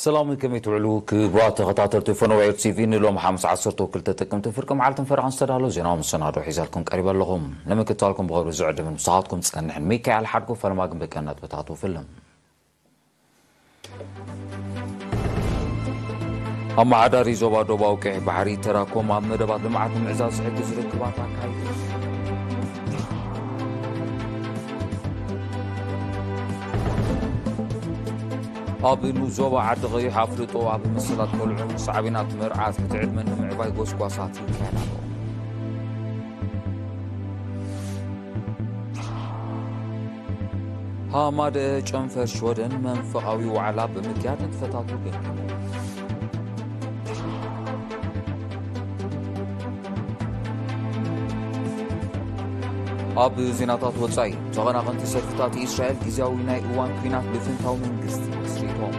ሰላም፣ ከመይ ትውዕሉ ክቡራት ተኸታተልቲ ፈነወ ኤር ቲቪ? ንሎም ሓሙስ ዓሰርተ ክልተ ጥቅምቲ ፍርቂ መዓልትን ፈረቓን ዝተዳለወ ዜናዊ መሰናዶ ሒዛልኩም ቀሪበ ኣለኹም። ንምክትታልኩም ብኽብሪ ዝዕድምን ምሳኻትኩም ዝጸንሕን ሚካኤል ሓድጎ። ፈለማ ግን ብቀን ነጥብታቱ ፍልም። ኣመሓዳሪ ዞባ ዶባዊ ቀይሕ ባሕሪ ተራኮም ኣብ መደባት ልምዓት ንምዕዛዝ ዝሕግዝ ርክባት ኣካይዱ። ኣብ ንኡስ ዞባ ዓዲ ቀይሕ ኣፍልጦ ኣብ መሰላት ቆልዑን ሳዕቤናት መርዓ ትሕቲ ዕድመን ንምዕባይ ጎስጓሳት ይካየድ ኣሎ። ሃማደ ጨንፈር ሽወደን መንፈቓዊ ዋዕላ ብምክያድ ንጥፈታቱ ገምጊሙ። ኣብ ዜናታት ወጻኢ፣ ተቐናቐንቲ ሰልፍታት እስራኤል ግዝያዊ ናይ እዋን ኲናት ብፍንታው መንግስቲ መስሪቶም።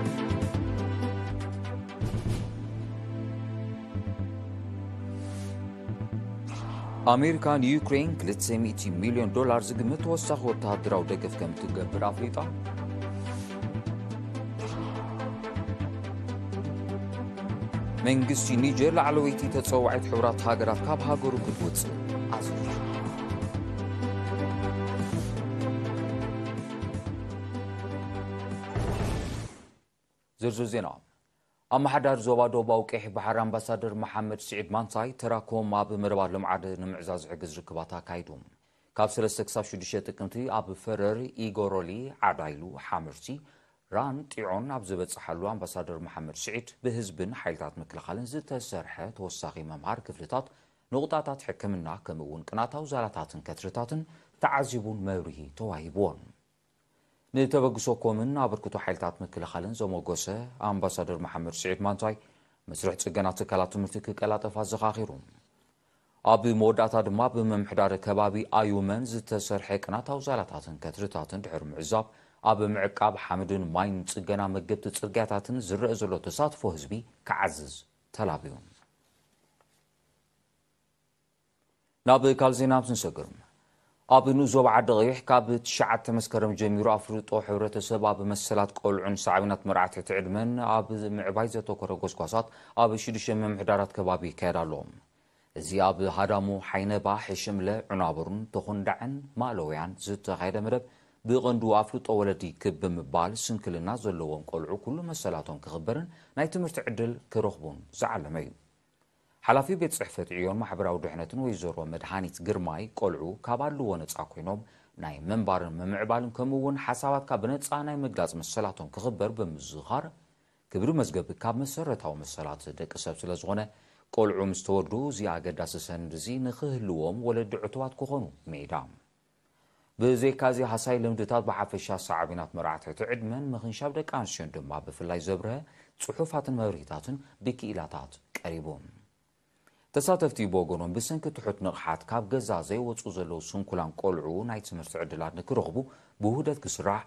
ኣሜሪካ ንዩክሬን ክልተ ሚእቲ ሚልዮን ዶላር ዝግምት ተወሳኺ ወተሃደራዊ ደገፍ ከም ትገብር ኣፍሊጣ። መንግስቲ ኒጀር ላዕለወይቲ ተጸዋዒት ሕቡራት ሃገራት ካብ ሃገሩ ክትወጽእ ኣዘዘ። ዝርዝር ዜና። ኣመሓዳሪ ዞባ ዶባዊ ቀይሕ ባሕሪ ኣምባሳደር መሓመድ ስዒድ ማንታይ ተራኮም ኣብ መደባት ልምዓት ንምዕዛዝ ዝሕግዝ ርክባት ኣካይዱ። ካብ ሰለስተ ክሳብ ሽዱሽተ ጥቅምቲ ኣብ ፈረር፣ ኢጎሮሊ፣ ዓዳይሉ፣ ሓመርቲ፣ ራን ጢዖን ኣብ ዝበጽሓሉ ኣምባሳደር መሓመድ ስዒድ ብህዝብን ሓይልታት ምክልኻልን ዝተሰርሐ ተወሳኺ መምሃር ክፍልታት፣ ንቑጣታት ሕክምና ከምኡ እውን ቅናታዊ ዛላታትን ከትርታትን ተዓዚቡን መብርሂ ተዋሂብዎን። ንተበግሶ ኮምን ኣበርክቶ ሓይልታት ምክልኻልን ዘሞገሰ ኣምባሳደር መሓመድ ስዒድ ማንታይ፣ መስርሕ ጽገና ትካላት ትምህርቲ ክቀላጠፍ ኣዘኻኺሩ። ኣብ መወዳእታ ድማ ብምምሕዳር ከባቢ ኣዩመን ዝተሰርሐ ቅናታዊ ዛላታትን ከትርታትን ድሕሪ ምዕዛብ፣ ኣብ ምዕቃብ ሓመድን ማይን ጽገና መገብቲ ጽርግያታትን ዝረአ ዘሎ ተሳትፎ ህዝቢ ክዓዝዝ ተላብዩ። ናብ ካልእ ዜና ምስ ንሰግር፣ ኣብ ንኡስ ዞባ ዓዲ ቀይሕ ካብ ትሽዓተ መስከረም ጀሚሩ ኣፍልጦ ሕብረተሰብ ኣብ መሰላት ቆልዑን ሳዕቤናት መርዓ ትሕቲ ዕድመን ኣብ ምዕባይ ዘተኮረ ጎስጓሳት ኣብ ሽዱሽተ ምምሕዳራት ከባቢ ይካየድ ኣሎ። እዚ ኣብ ሃዳሙ፣ ሓይነባ፣ ሕሽምለ፣ ዑናብሩን ተኹንዳዕን ማእለውያን ዝተኻየደ መደብ ብቐንዱ ኣፍልጦ ወለዲ ክብ ብምባል ስንክልና ዘለዎም ቆልዑ ኩሉ መሰላቶም ክኽበርን ናይ ትምህርቲ ዕድል ክረኽቡን ዝዓለመ እዩ። ሓላፊ ቤት ጽሕፈት ዕዮን ማሕበራዊ ድሕነትን ወይዘሮ መድሃኒት ግርማይ፣ ቆልዑ ካብ ኣድልዎ ነጻ ኮይኖም ናይ ምንባርን ምምዕባልን ከምኡ እውን ሓሳባትካ ብነጻ ናይ ምግላጽ መሰላቶም ክኽበር ብምዝኻር፣ ክብሪ መዝገብ ካብ መሰረታዊ መሰላት ደቂ ሰብ ስለ ዝኾነ፣ ቆልዑ ምስ ተወልዱ እዚ ኣገዳሲ ሰነድ እዚ ንኽህልዎም ወለዲ ዕቱባት ክኾኑ ሜዳ። ብዘይካዚ ሃሳይ ልምድታት ብሓፈሻ ሳዕቤናት መርዓ ትሕቲ ዕድመን ምኽንሻብ ደቂ ኣንስትዮን ድማ ብፍላይ ዘብርሀ ጽሑፋትን መብርሂታትን ብክኢላታት ቀሪቡ። ተሳተፍቲ ብወገኖም ብሰንኪ ትሑት ንቕሓት ካብ ገዛ ዘይወጹ ዘለዉ ስንኩላን ቆልዑ ናይ ትምህርቲ ዕድላት ንክረኽቡ ብውህደት ክስራሕ፣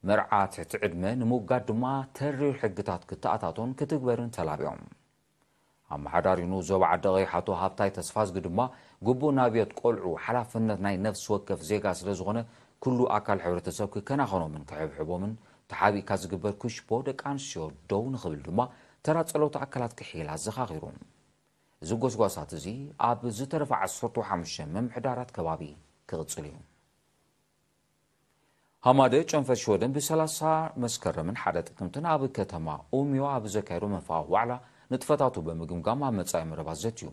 መርዓ ትሕቲ ዕድመ ንምውጋድ ድማ ተሪር ሕግታት ክተኣታቶን ክትግበርን ተላብዮም። ኣመሓዳሪ ንኡስ ዞባ ዓዲ ቀይሕ ኣቶ ሃብታይ ተስፋዝጊ ድማ፣ ግቡእ ናብዮት ቆልዑ ሓላፍነት ናይ ነፍሲ ወከፍ ዜጋ ስለ ዝኾነ፣ ኩሉ ኣካል ሕብረተሰብ ክከናኸኖምን ክሕብሕቦምን ተሓቢእካ ዝግበር ክሽቦ ደቂ ኣንስትዮ ደው ንኽብል ድማ ተራ ጸለውቲ ኣካላት ክሕይል ኣዘኻኺሩ። እዚ ጎስጓሳት እዚ ኣብ ዝተረፈ ዓሰርተ ሓሙሽተ ምምሕዳራት ከባቢ ክቕጽል እዩ። ሃማደ ጨንፈር ሽወደን ብሰላሳ መስከረምን ሓደ ጥቅምትን ኣብ ከተማ ኡምዮ ኣብ ዘካየዶ መንፈቓዊ ዋዕላ ንጥፈታቱ ብምግምጋም ኣብ መጻኢ መረባት ዘትዩ።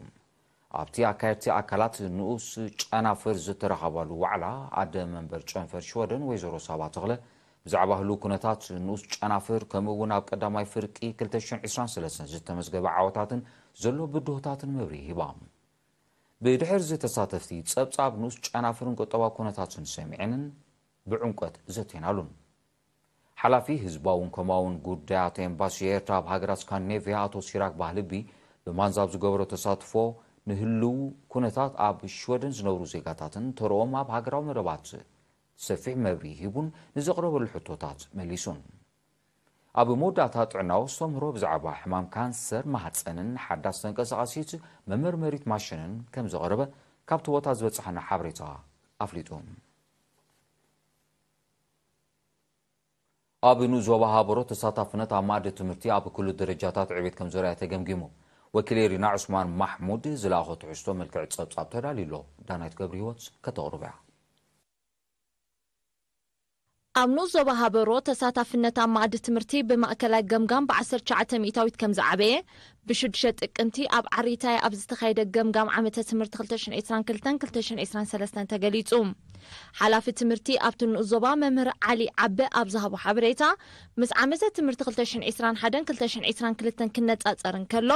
ኣብቲ ኣካየድቲ ኣካላት ንኡስ ጨናፍር ዝተረኸባሉ ዋዕላ፣ ኣደ መንበር ጨንፈር ሽወደን ወይዘሮ ሳባ ተኽለ ብዛዕባ ህሉው ኩነታት ንኡስ ጨናፍር ከምኡ እውን ኣብ ቀዳማይ ፍርቂ ክልተ ሽሕን ዕስራን ሰለስተን ዝተመዝገበ ዓወታትን ዘሎ ብድሆታትን መብርሂ ሂባ። ብድሕር እዚ ተሳተፍቲ ጸብጻብ ንኡስ ጨናፍርን ቁጠባዊ ኩነታትን ሰሚዐንን ብዕምቆት ዘቴናሉን። ሓላፊ ህዝባውን ኮማውን ጉዳያት ኤምባሲ ኤርትራ ኣብ ሃገራት ስካንዲኔቭያ ኣቶ ሲራክ ባህልቢ ብማንዛብ ዝገበሮ ተሳትፎ ንህልው ኩነታት ኣብ ሽወደን ዝነብሩ ዜጋታትን ተርኦም ኣብ ሃገራዊ መደባት ሰፊሕ መብርሂ ሂቡን ንዘቕረበሉ ሕቶታት መሊሱን። ኣብ መወዳእታ ጥዕናዊ ኣስተምህሮ ብዛዕባ ሕማም ካንሰር ማህጸንን ሓዳስ ተንቀሳቓሲት መመርመሪት ማሽንን ከም ዘቕረበ ካብቲ ቦታ ዝበጽሓና ሓበሬታ ኣፍሊጡ። ኣብ ንኡስ ዞባ ሃበሮ ተሳታፍነት ኣብ ማእዲ ትምህርቲ ኣብ ኩሉ ደረጃታት ዕቤት ከም ዘርኣየ ተገምጊሙ። ወኪል ኤሪና ዑስማን ማሕሙድ ዝለኣኾ ትሕዝቶ መልክዕ ጸብጻብ ተዳልዩ ኣሎ። ዳናይት ገብረ ህይወት ከተቕርቦ እያ። ኣብ ንኡስ ዞባ ሃበሮ ተሳታፍነት ኣብ ማእዲ ትምህርቲ ብማእከላይ ገምጋም ብ19 ሚእታዊት ከም ዝዓበየ፣ ብሽዱሽተ ጥቅምቲ ኣብ ዓሪታይ ኣብ ዝተኻየደ ገምጋም ዓመተ ትምህርቲ ክልተ ሽሕን ዕስራን ክልተን ክልተ ሽሕን ዕስራን ሰለስተን ተገሊጹ። ሓላፊ ትምህርቲ ኣብቲ ንኡስ ዞባ መምህር ዓሊ ዓበ ኣብ ዝሃቦ ሓበሬታ፣ ምስ ዓመተ ትምህርቲ ክልተ ሽሕን ዕስራን ሓደን ክልተ ሽሕን ዕስራን ክልተን ክነጻጸር እንከሎ፣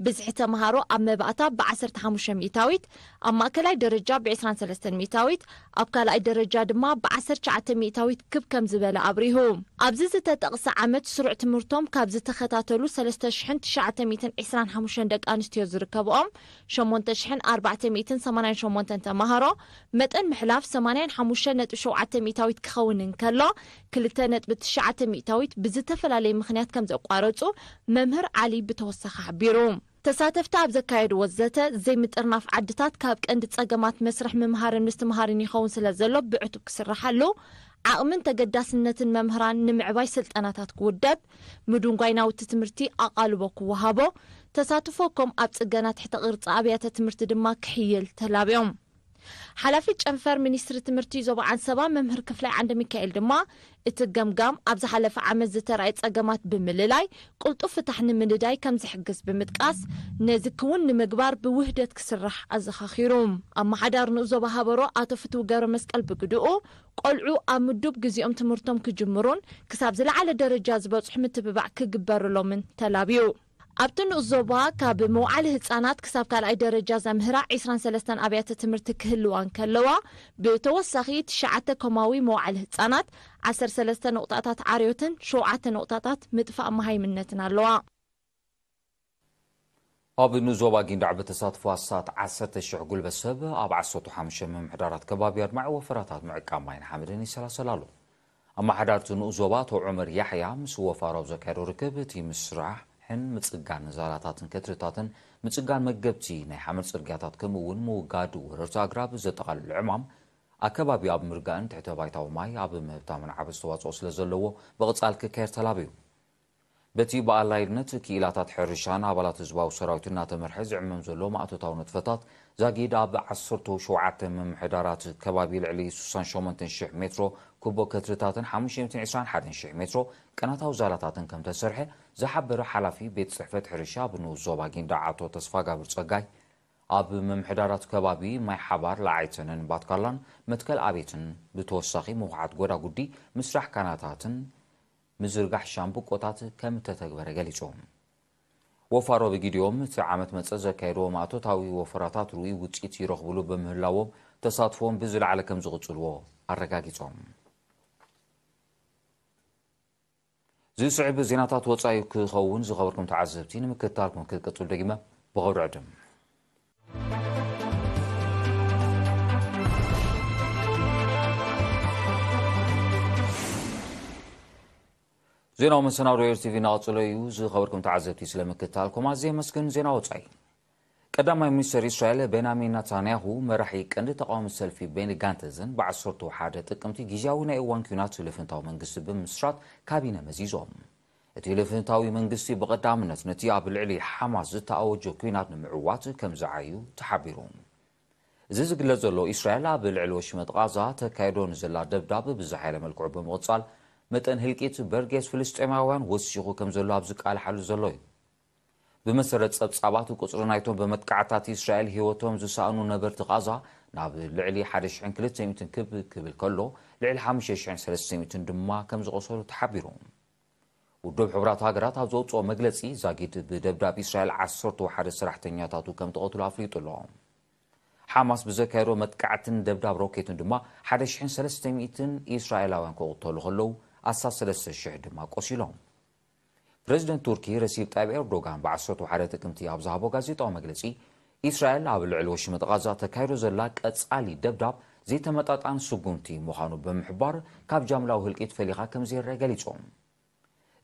ብዝሒ ተምሃሮ ኣብ መባእታ ብ15 ሚእታዊት፣ ኣብ ማእከላይ ደረጃ ብ23 ሚእታዊት፣ ኣብ ካልኣይ ደረጃ ድማ ብ19 ሚእታዊት ክብ ከም ዝበለ ኣብሪሁ። ኣብዚ ዝተጠቕሰ ዓመት ስሩዕ ትምህርቶም ካብ ዝተኸታተሉ ሰለስተ ሽሕን ትሽዓተ ሚእትን ዕስራን ሓሙሽተን ደቂ ኣንስትዮ ዝርከብኦም ሸሞንተ ሽሕን ኣርባዕተ ሚእትን ሰማንያን ሸሞንተን ተማሃሮ፣ መጠን ምሕላፍ ሰማንያን ሓሙሽተን ነጥቢ ሸውዓተ ሚእታዊት ክኸውን እንከሎ፣ ክልተ ነጥቢ ትሽዓተ ሚእታዊት ብዝተፈላለየ ምኽንያት ከም ዘቋረጹ መምህር ዓሊ ብተወሳኺ ሓቢሩ። ተሳተፍቲ ኣብ ዘካየድዎ ዘተ፣ ዘይምጥርናፍ ዓድታት ካብ ቀንዲ ጸገማት መስርሕ ምምሃርን ምስትምሃርን ይኸውን ስለ ዘሎ ብዕቱብ ክስርሓሉ፣ ዓቕምን ተገዳስነትን መምህራን ንምዕባይ ስልጠናታት ክውደብ፣ ምድንጓይ ናውቲ ትምህርቲ ኣቓልቦ ክወሃቦ፣ ተሳትፎ ኮም ኣብ ጽገና ትሕተ ቅርጺ ኣብያተ ትምህርቲ ድማ ክሕይል ተላብዮም። ሓላፊ ጨንፈር ሚኒስትሪ ትምህርቲ ዞባ ዓንሰባ መምህር ክፍላይ ዓንደ ሚካኤል ድማ፣ እቲ ገምጋም ኣብ ዝሓለፈ ዓመት ዝተራእየ ጸገማት ብምልላይ፣ ቅልጡፍ ፍታሕ ንምንዳይ ከም ዝሕግዝ ብምጥቃስ፣ ነዚ ክውን ንምግባር ብውህደት ክስራሕ ኣዘኻኺሩ። ኣመሓዳሪ ንኡስ ዞባ ሃበሮ ኣቶ ፍትው ገብረ መስቀል ብግድኡ፣ ቆልዑ ኣብ ምዱብ ግዜኦም ትምህርቶም ክጅምሩን ክሳብ ዝለዓለ ደረጃ ዝበጽሑ ምትብባዕ ክግበርሎምን ተላብዩ። ኣብቲ ንኡስ ዞባ ካብ መውዓሊ ህጻናት ክሳብ ካልኣይ ደረጃ ዘምህራ ዕስራን ሰለስተን ኣብያተ ትምህርቲ ክህልዋ እንከለዋ፣ ብተወሳኺ ትሽዓተ ኮማዊ መውዓሊ ህጻናት፣ ዓሰርተ ሰለስተ ነቑጣታት ዓርዮትን ሸውዓተ ነቑጣታት ምጥፋእ መሃይምነትን ኣለዋ። ኣብ ንኡስ ዞባ ጊንዳዕ ብተሳትፎ ኣስታት ዓሰርተ ሽሕ ጉልበት ሰብ ኣብ ዓሰርተ ሓሙሽተ ምምሕዳራት ከባቢ ኣድማዒ ወፈራታት ምዕቃብ ማይን ሓመድን ይሰላሰል ኣሎ። ኣመሓዳርቲ ንኡስ ዞባ ኣቶ ዑመር ያሕያ ምስ ወፋሮ ኣብ ዘካየዶ ርክብ፣ እቲ ምስራሕን ምጽጋን ዛላታትን ከትርታትን ምጽጋን መገብቲ ናይ ሓመድ ጽርግያታት ከምኡ እውን ምውጋድ ወረርቲ ኣግራብ ዘጠቓልል ዕማም ኣከባቢ ኣብ ምርጋእን ትሕተ ባይታዊ ማይ ኣብ ምህብታምን ዓቢ ኣስተዋጽኦ ስለ ዘለዎ ብቕጻል ክካየድ ተላብዩ። በቲ ብኣላይነት ክኢላታት ሕርሻን ኣባላት ህዝባዊ ሰራዊት እናተመርሐ ዝዕመም ዘሎ ማእቶታዊ ንጥፈታት ዛጊድ ኣብ ዓሰርተ ሸውዓተ ምምሕዳራት ከባቢ ልዕሊ ስሳን ሸሞንተን ሽሕ ሜትሮ ኩቦ ከትርታትን ሓሙሽተ ሚእትን ዕስራን ሓደን ሽሕ ሜትሮ ቀናታዊ ዛላታትን ከም ተሰርሐ ዝሓበረ ሓላፊ ቤት ጽሕፈት ሕርሻ ኣብ ንኡስ ዞባ ጊንዳዕ ኣቶ ተስፋጋብር ጸጋይ፣ ኣብ ምምሕዳራት ከባቢ ማይ ሓባር፣ ለዓይተንን ባትካላን መትከል ኣቤትን ብተወሳኺ ምውሓት ጎዳጉዲ፣ ምስራሕ ካናታትን ምዝርጋሕ ሻምብቆታት ከም እተተግበረ ገሊጾም። ወፋሮ ብጊዲኦም እቲ ዓመት መጸ ዘካየድዎ ማእቶታዊ ወፈራታት ርኡይ ውጽኢት ይረኽብሉ ብምህላዎም ተሳትፎም ብዝለዓለ ከም ዝቕጽልዎ ኣረጋጊጾም። ዝስዕብ ዜናታት ወጻኢ ክኸውን ዝኸበርኩም ተዓዘብቲ ንምክትታልኩም ክትቀጽሉ ደጊመ ብኽብሪ ዕድም። ዜናዊ መሰናዶ ኤር ቲቪ እናቐጸሎ እዩ። ዝኸበርኩም ተዓዘብቲ ስለ ምክትታልኩም ኣዝየ የመስግን። ዜና ወጻኢ። ቀዳማይ ሚኒስተር እስራኤል ቤንያሚን ናታንያሁ መራሒ ቀንዲ ተቃዋሚ ሰልፊ ቤኒ ጋንተዝን ብ11 ጥቅምቲ ግዝያዊ ናይ እዋን ኲናት ልፍንታዊ መንግስቲ ብምስራት ካቢነ መዚዞም። እቲ ልፍንታዊ መንግስቲ ብቐዳምነት ነቲ ኣብ ልዕሊ ሓማስ ዝተኣወጀ ኲናት ንምዕዋት ከም ዝዓዩ ተሓቢሩ። እዚ ዝግለጽ ዘሎ፣ እስራኤል ኣብ ልዕሊ ወሽመጥ ቓዛ ተካይዶ ንዘላ ደብዳብ ብዝሓየለ መልክዑ ብምቕጻል፣ መጠን ህልቂት በርጌስ ፍልስጤማውያን ወሲኹ ከም ዘሎ ኣብ ዝቃልሓሉ ዘሎ እዩ። ብመሰረት ጸብጻባት፣ ቁጽሪ ናይቶም ብመጥቃዕታት እስራኤል ህይወቶም ዝሰኣኑ ነበርቲ ቓዛ ናብ ልዕሊ ሓደ ሽሕን ክልተ ሚእትን ክብ ክብል ከሎ፣ ልዕሊ ሓሙሽተ ሽሕን ሰለስተ ሚእትን ድማ ከም ዝቖሰሉ ተሓቢሩ። ውድብ ሕቡራት ሃገራት ኣብ ዘውጽኦ መግለጺ፣ ዛጊድ ብደብዳብ እስራኤል ዓሰርተ ሓደ ሰራሕተኛታቱ ከም ተቐትሉ ኣፍሊጡ ኣሎ። ሓማስ ብዘካየዶ መጥቃዕትን ደብዳብ ሮኬትን ድማ ሓደ ሽሕን ሰለስተ ሚእትን እስራኤላውያን ክቕተሉ ከለዉ፣ ኣስታት ሰለስተ ሽሕ ድማ ቆሲሎም። ፕረዚደንት ቱርኪ ረሲብ ጣይብ ኤርዶጋን ብ11 ጥቅምቲ ኣብ ዝሃቦ ጋዜጣዊ መግለጺ፣ እስራኤል ኣብ ልዕሊ ወሽመጥ ቓዛ ተካይዶ ዘላ ቀጻሊ ደብዳብ ዘይተመጣጣን ስጉምቲ ምዃኑ ብምሕባር፣ ካብ ጃምላዊ ህልቂት ፈሊኻ ከም ዘይረአ ገሊጹ።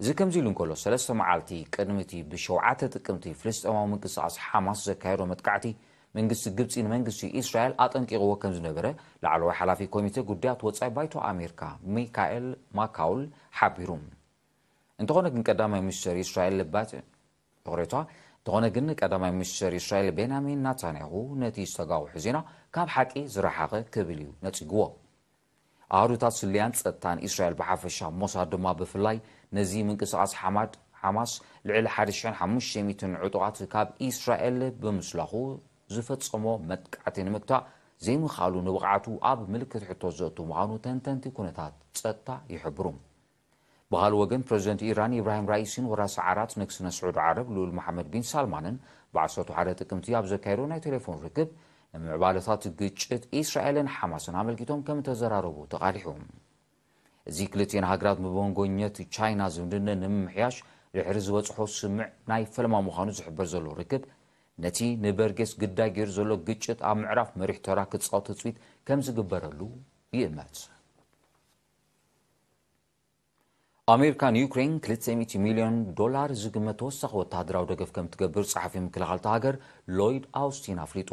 እዚ ከምዚ ኢሉ እንከሎ፣ ሰለስተ መዓልቲ ቅድሚ እቲ ብ7 ጥቅምቲ ፍልስጤማዊ ምንቅስቓስ ሓማስ ዘካየዶ መጥቃዕቲ፣ መንግስቲ ግብጺ ንመንግስቲ እስራኤል ኣጠንቂቕዎ ከም ዝነበረ ላዕለዋይ ሓላፊ ኮሚቴ ጉዳያት ወጻኢ ባይቶ ኣሜሪካ ሚካኤል ማካውል ሓቢሩ። እንተኾነ ግን ቀዳማይ ሚኒስትር እስራኤል ባት-፣ ይቕሬታ፣ እንተኾነ ግን ቀዳማይ ሚኒስትር እስራኤል ቤንያሚን ናታንያሁ ነቲ ዝተጋውሐ ዜና ካብ ሓቂ ዝረሓቐ ክብል እዩ ነጺግዎ። ኣሃዱታት ስለያን ጸጥታን እስራኤል ብሓፈሻ፣ ሞሳድ ድማ ብፍላይ፣ ነዚ ምንቅስቓስ ሓማድ-፣ ሓማስ ልዕሊ ሓደ ሽሕን ሓሙሽተ ሚእትን ዕጡቓት ካብ እስራኤል ብምስላኹ ዝፈጸሞ መጥቃዕቲ ንምግታእ ዘይምኽኣሉ ንብቕዓቱ ኣብ ምልክት ሕቶ ዘእቱ ምዃኑ ተንተንቲ ኩነታት ጸጥታ ይሕብሩ። ብኻልእ ወገን፣ ፕረዚደንት ኢራን ኢብራሂም ራኢሲን ወራሲ ዓራት ንግስነት ስዑዲ ዓረብ ልኡል መሓመድ ቢን ሳልማንን ብዓሰርተ ሓደ ጥቅምቲ ኣብ ዘካየዶ ናይ ቴሌፎን ርክብ፣ ንምዕባለታት ግጭት እስራኤልን ሓማስን ኣመልኪቶም ከም ተዘራረቡ ተቓሊሑ። እዚ ክልቲኤን ሃገራት ብመንጎኘት ቻይና ዝምድነን ንምምሕያሽ ድሕሪ ዝበጽሖ ስምምዕ ናይ ፈለማ ምዃኑ ዝሕበር ዘሎ ርክብ፣ ነቲ ንበርጌስ ግዳይ ገይሩ ዘሎ ግጭት ኣብ ምዕራፍ መሪሕ ተራ ክጻወት ትጽቢት ከም ዝግበረሉ ይእመት። ኣሜሪካ ንዩክሬን ክልተ ሚእቲ ሚልዮን ዶላር ዝግመት ተወሳኺ ወተሃደራዊ ደገፍ ከም ትገብር ጸሓፊ ምክልኻል እታ ሃገር ሎይድ ኣውስቲን ኣፍሊጡ።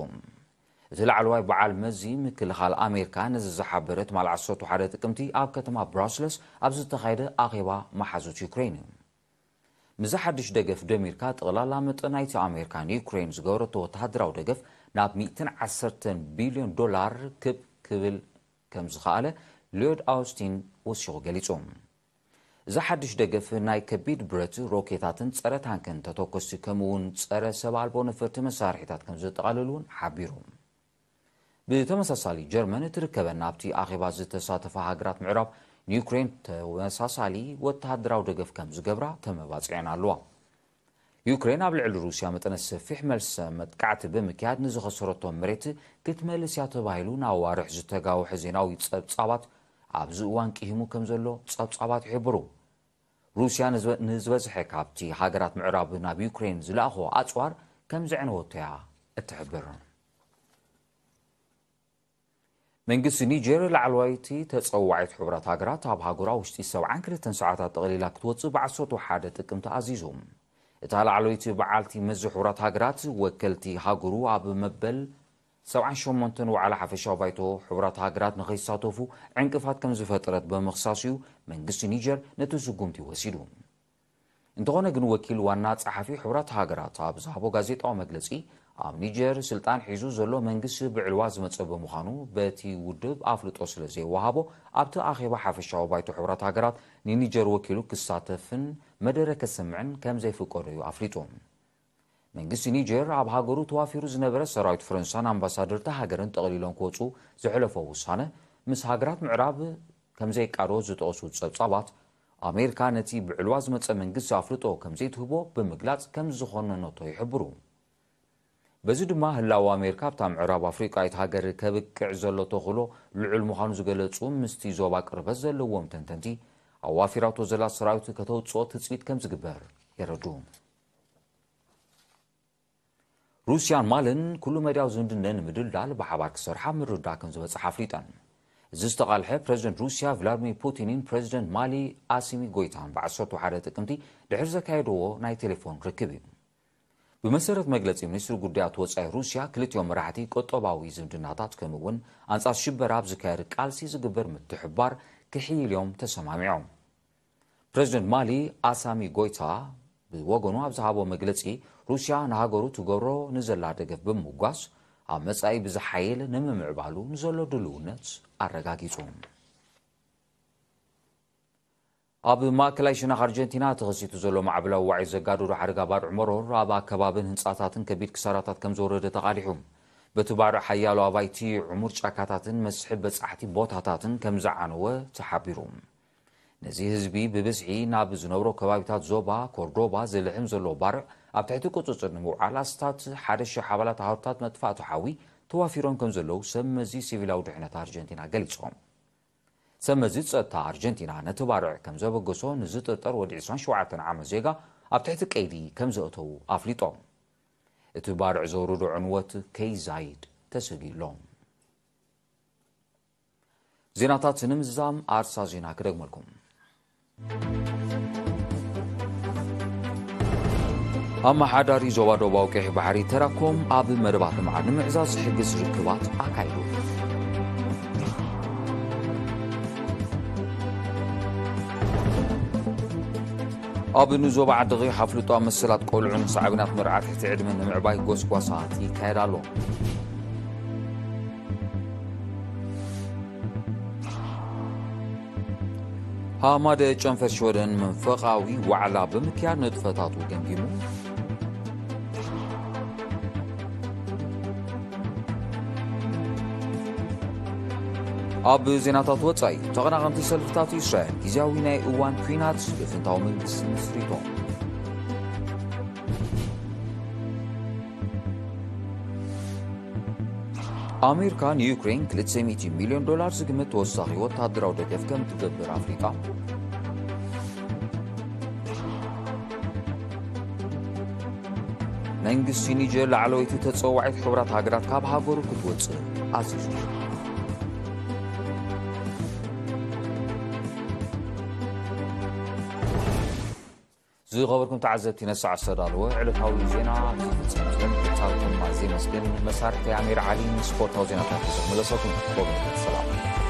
እቲ ላዕለዋይ በዓል መዚ ምክልኻል ኣሜሪካ ነዚ ዝሓበረ ትማል ዓሰርተ ሓደ ጥቅምቲ ኣብ ከተማ ብራስለስ ኣብ ዝተኻየደ ኣኼባ መሓዙት ዩክሬን እዩ። ምስዚ ሓድሽ ደገፍ ደሚርካ፣ ጠቕላላ መጠን ናይቲ ኣሜሪካ ንዩክሬን ዝገበረቶ ወተሃደራዊ ደገፍ ናብ ሚእትን ዓሰርተን ቢልዮን ዶላር ክብ ክብል ከም ዝኸኣለ ሎይድ ኣውስቲን ወሲኹ ገሊጹ። እዚ ሓድሽ ደገፍ ናይ ከቢድ ብረት፣ ሮኬታትን ጸረ ታንክን ተተኮስቲ፣ ከምኡ እውን ጸረ ሰብ ኣልቦ ነፈርቲ መሳርሒታት ከም ዘጠቓልል እውን ሓቢሩ። ብተመሳሳሊ፣ ጀርመን እትርከበን ኣብቲ ኣኼባ ዝተሳተፋ ሃገራት ምዕራብ ንዩክሬን ተመሳሳሊ ወተሃደራዊ ደገፍ ከም ዝገብራ ተመባጺዐን ኣለዋ። ዩክሬን ኣብ ልዕሊ ሩስያ መጠነ ሰፊሕ መልሰ መጥቃዕቲ ብምክያድ ንዝኸሰረቶ መሬት ክትመልስ እያ ተባሂሉ ናብ ኣዋርሕ ዝተጋውሐ ዜናዊ ጸብጻባት ኣብዚ እዋን ቂሂሙ ከም ዘሎ ጸብጻባት ይሕብሩ። ሩስያ ንዝበ-፣ ንዝበዝሐ ካብቲ ሃገራት ምዕራብ ናብ ዩክሬን ዝለኣኾ ኣጽዋር ከም ዘዕነወቶ እያ እትሕብር። መንግስቲ ኒጀር ላዕለዋይቲ ተጸዋዒት ሕቡራት ሃገራት ኣብ ሃገሯ ውሽጢ ሰብዓን ክልተን ሰዓታት ጠቕሊላ ክትወጽእ ብዓሰርተ ሓደ ጥቅምቲ ኣዚዙ። እታ ላዕለወይቲ በዓልቲ መዚ ሕቡራት ሃገራት ወከልቲ ሃገሩ ኣብ መበል ሰብዓን ሸሞንተን ዋዕላ ሓፈሻዊ ባይቶ ሕቡራት ሃገራት ንኸይሳተፉ ዕንቅፋት ከም ዝፈጠረት ብምኽሳስ እዩ መንግስቲ ኒጀር ነቲ ስጉምቲ ወሲዱ። እንተኾነ ግን፣ ወኪል ዋና ጸሓፊ ሕቡራት ሃገራት ኣብ ዝሃቦ ጋዜጣዊ መግለጺ፣ ኣብ ኒጀር ስልጣን ሒዙ ዘሎ መንግስቲ ብዕልዋ ዝመጸ ብምዃኑ፣ በቲ ውድብ ኣፍልጦ ስለ ዘይወሃቦ፣ ኣብቲ ኣኼባ ሓፈሻዊ ባይቶ ሕቡራት ሃገራት ንኒጀር ወኪሉ ክሳተፍን መደረ ከሰምዕን ከም ዘይፍቀዶ እዩ ኣፍሊጡ። መንግስቲ ኒጀር ኣብ ሃገሩ ተዋፊሩ ዝነበረ ሰራዊት ፈረንሳን ኣምባሳደር እታ ሃገርን ጠቕሊሎም ክወጹ ዘሕለፎ ውሳነ፣ ምስ ሃገራት ምዕራብ ከም ዘይቃዶ ዝጠቕሱ ጸብጻባት፣ ኣሜሪካ ነቲ ብዕልዋ ዝመጸ መንግስቲ ኣፍልጦ ከም ዘይትህቦ ብምግላጽ ከም ዝኾነነቶ ይሕብሩ። በዚ ድማ፣ ህላወ ኣሜሪካ ኣብታ ምዕራብ ኣፍሪቃዊት ሃገር ከብቅዕ ዘሎ ተኽእሎ ልዑል ምዃኑ ዝገለጹ ምስቲ ዞባ ቅርበት ዘለዎም ተንተንቲ፣ ኣዋፊራቶ ዘላ ሰራዊት ከተውጽኦ ትጽቢት ከም ዝግበር የረዱ። ሩስያን ማልን ኩሉ መዳያዊ ዝምድነን ንምድልዳል ብሓባር ክሰርሓ ምርዳእ ከም ዝበጽሓ ኣፍሊጠን። እዚ ዝተቓልሐ፣ ፕረዚደንት ሩስያ ቭላድሚር ፑቲንን ፕረዚደንት ማሊ ኣሲሚ ጎይታን ብዓሰርተ ሓደ ጥቅምቲ ድሕሪ ዘካየድዎ ናይ ቴሌፎን ርክብ እዩ። ብመሰረት መግለጺ ሚኒስትሪ ጉዳያት ወጻኢ ሩስያ፣ ክልቲኦም መራሕቲ ቁጠባዊ ዝምድናታት፣ ከምኡ እውን ኣንጻር ሽበራ ኣብ ዝካየድ ቃልሲ ዝግበር ምትሕብባር ክሕይል እዮም ተሰማሚዖም። ፕረዚደንት ማሊ ኣሳሚ ጎይታ ብወገኑ ኣብ ዝሃቦ መግለጺ፣ ሩስያ ንሃገሩ ትገብሮ ንዘላ ደገፍ ብምውጋስ፣ ኣብ መጻኢ ብዝሓይል ንምምዕባሉ ንዘሎ ድልውነት ኣረጋጊጹ። ኣብ ማእከላይ ሸነኽ ኣርጀንቲና ተኸሲቱ ዘሎ ማዕበላዊ ዋዒ ዘጋደዶ ሓደጋ ባርዕ መሮር ኣብ ኣከባብን ህንጻታትን ከቢድ ክሳራታት ከም ዘወረደ ተቓሊሑ። በቲ ባርዕ ሓያሎ ኣባይቲ፣ ዕሙር ጫካታትን መስሕብ በጻሕቲ ቦታታትን ከም ዝዓነወ ተሓቢሩ። ነዚ ህዝቢ ብብዝሒ ናብ ዝነብሮ ከባቢታት ዞባ ኮርዶባ ዝልሕም ዘሎ ባርዕ ኣብ ትሕቲ ቁጽጽር ንምውዓል ኣስታት ሓደ ሽሕ ኣባላት ኣሃዱታት መጥፋእቲ ሓዊ ተዋፊሮም ከም ዘለዉ ሰብ መዚ ሲቪላዊ ድሕነት ኣርጀንቲና ገሊጾም። ሰብ መዚ ጸጥታ ኣርጀንቲና ነቲ ባርዕ ከም ዘበገሶ ንዝጥርጠር ወዲ ዕስራን ሸውዓተን ዓመት ዜጋ ኣብ ትሕቲ ቀይዲ ከም ዘእተዉ ኣፍሊጦም። እቲ ባርዕ ዘውርዶ ዕንወት ከይዛይድ ተሰጊኡ ኣሎ። ዜናታት ንምዝዛም ኣርሳ ዜና ክደግመልኩም። ኣመሓዳሪ ዞባ ደቡባዊ ቀይሕ ባሕሪ ተራኮም ኣብ መደባት ልምዓት ንምዕዛዝ ዝሕግዝ ርክባት ኣካይዱ። ኣብ ንዞባ ዓዲ ቕይሕ ኣፍልጦ ኣብ መሰላት ቆልዑን ሳዕቤናት መርዓ ትሕቲ ዕድመ ንምዕባይ ጎስጓሳት ይካየድ ኣሎ። ሃማደ ጨንፈር ሽወደን መንፈቓዊ ዋዕላ ብምክያድ ንጥፈታቱ ገምጊሙ። ኣብ ዜናታት ወጻኢ፣ ተቐናቐንቲ ሰልፍታት እስራኤል ግዝያዊ ናይ እዋን ኲናት ብፍንታዊ መንግስቲ ምስሪቶም። ኣሜሪካ ንዩክሬን ክልተ ሚእቲ ሚልዮን ዶላር ዝግመት ተወሳኺ ወታደራዊ ደገፍ ከም ትገብር ኣፍሊጣ። መንግስቲ ኒጀር ላዕለወይቲ ተጸዋዒት ሕቡራት ሃገራት ካብ ሃገሩ ክትወጽእ ኣዚዙ። ዝኸበርኩም ተዓዘብቲ፣ ነሳዕ ዝተዳለወ ዕለታዊ ዜና ኣብዚ ፍጻመ። ክሳብ ክማል ዜመስግን መሳርሕቲ ኣሚር ዓሊ ንስፖርታዊ ዜናታት ክመለሰኩም። ሰላም።